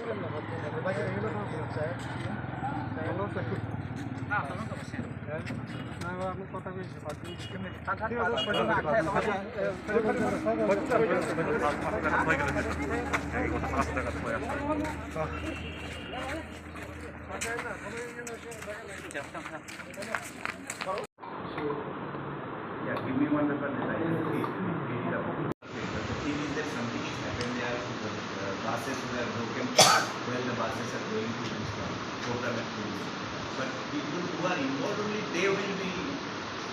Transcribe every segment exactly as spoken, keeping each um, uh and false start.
So, yeah, give me one paper, then I will see. It is that something is happened there, the, uh, buses were broken while the buses are going to this one, program at police. But people who are involved only, they will be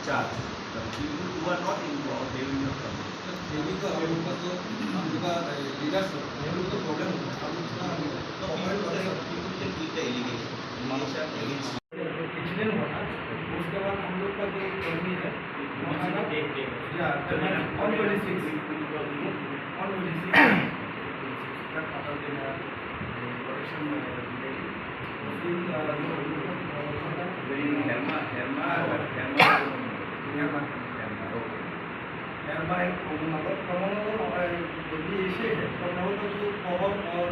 charged. But people who are not involved, they will not come. They will go, they will go, they will go, they will go problem. No, people can, people can give the allegation. Allegation against accident हुआ था, उसके बाद हम लोग का जो कर्मी है, वो है ना, या, one twenty six, one twenty six, उसका फादर जो है, प्रोटेक्शन में है, लेकिन फिर, अ, जो हम लोग का हेरमा, हेरमा, हेरमा, हेरमा, हेरमा, ओके। हेरमा एक कॉमन नंबर, कॉमन नंबर हमारा जल्दी ऐसे है, कॉमन नंबर का जो पावर और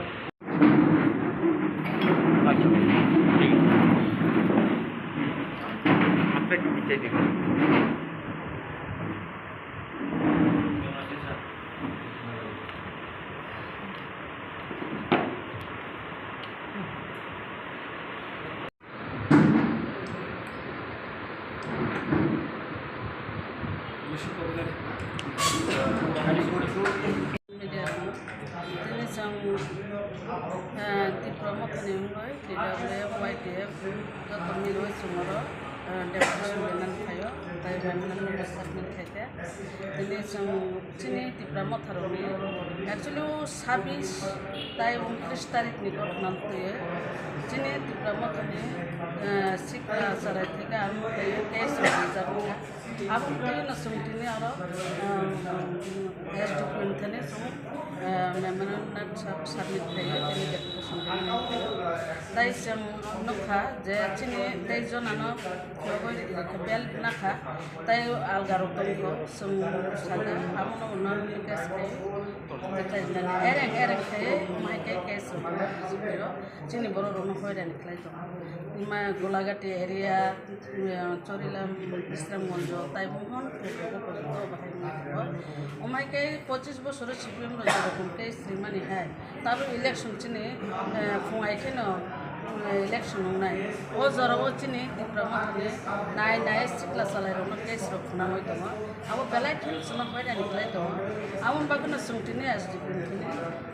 Media rok, tini chwng, ah, Tipra Mothani wngwi T W F, Y T F joto milwi chwng oro, ah, deputation memorandum phaio, tei memorandum bo submit khaikha. Tini chwng chini Tipra Motharokni actually o sabis tai untris tarikni ghotna twiwi chini Tipra Mothani, ah, sikla chwrai thwikha, amo twiwi case rok rijak wngkha. Abo twiwi no chwng tini oro, ah, S D P ni thani chwng, ah, memorandum sub-, submit khlaiwi tini deputation rwna nangkha. Tai chwng nukha je chini tei jonano phiyogwi rikha bel nakha, tai alga rok tongkho, chwng sakha, abono unnayonni case khai, ereng ereng khai, omo hai khe case rok chini borok rokno hoirani khlai tongo. Ima Golagati area, Chorilam, Bisramganj, tai Mohon, omo hai khe pochis bosoro C P M rok jerokom case rimani hai. Tabuk election chini, eh, phung hai kheno, eh, election wngnai. O jorao chini Tipra Mothani nai nai sikla chwlairokno case rok khwnangwi tongo. Abo belai kheno chwngno hoirani khlai tongo. Aboni bagwino chwng tini S D P ni thani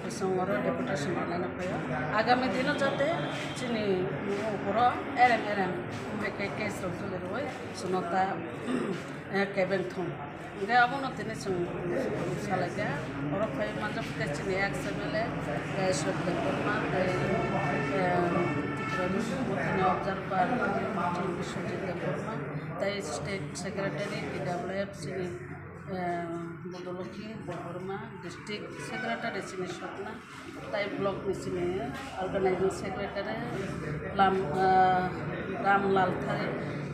chwng oro deputation rwlaina phaio. Agami dino jate chini oro ereng ereng hai khe case rok tuli rwui chwngno ta, eh, kebeng thung. Hingke abono tini chwng salaikha, oro phai manjak khe chini ex M L A, eh, Shyok Debbarma, tei, eh, Tripura Mothani observer, Biswajit Debbarma, tei state secretary, T W F chini, eh, Bodolokhi Debbarma, district secretary chini Swapna, tai block ni chini organizing secretary Lam, ah, Ramlal Thari,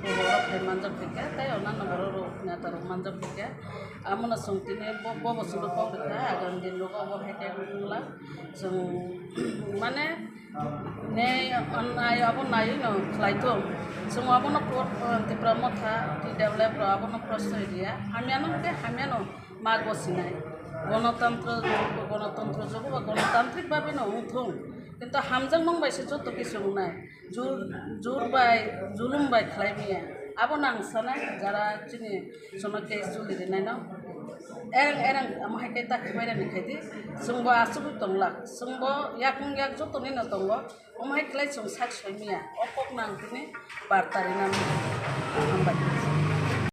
borok rok hai manjak kha, tai onano borok rok neta rok manjak kha. Amo no chwng tini bo, bo bo chwngno kok rwkha, agam din rogo bo hai khe wngla. Chwng mane ne, nai abo nai no khlai thung. Chwng abono pro-, Tipra Motha, T W F rok abono proshroy riya. Hamya no hwnkhe hamya no. Mago sinai. Gonotantro, gonotantro jogo ba gonotantrik babe no wng thung. Kintu hamjakmung bai se joto kisu wngnai. Jur, jur bai, julum bai khlai maya. Abo nang sanai jara chini sono case choli rinai no. Ereng, ereng, amo hai khe ta khibai rani khai di. Chwng bo asugwi tong lak. Chwng bo yakung yak joto ni no tongo. Omo hai khlai chwng sak soi maya, o kok nang tini barta rina maya. Hambai.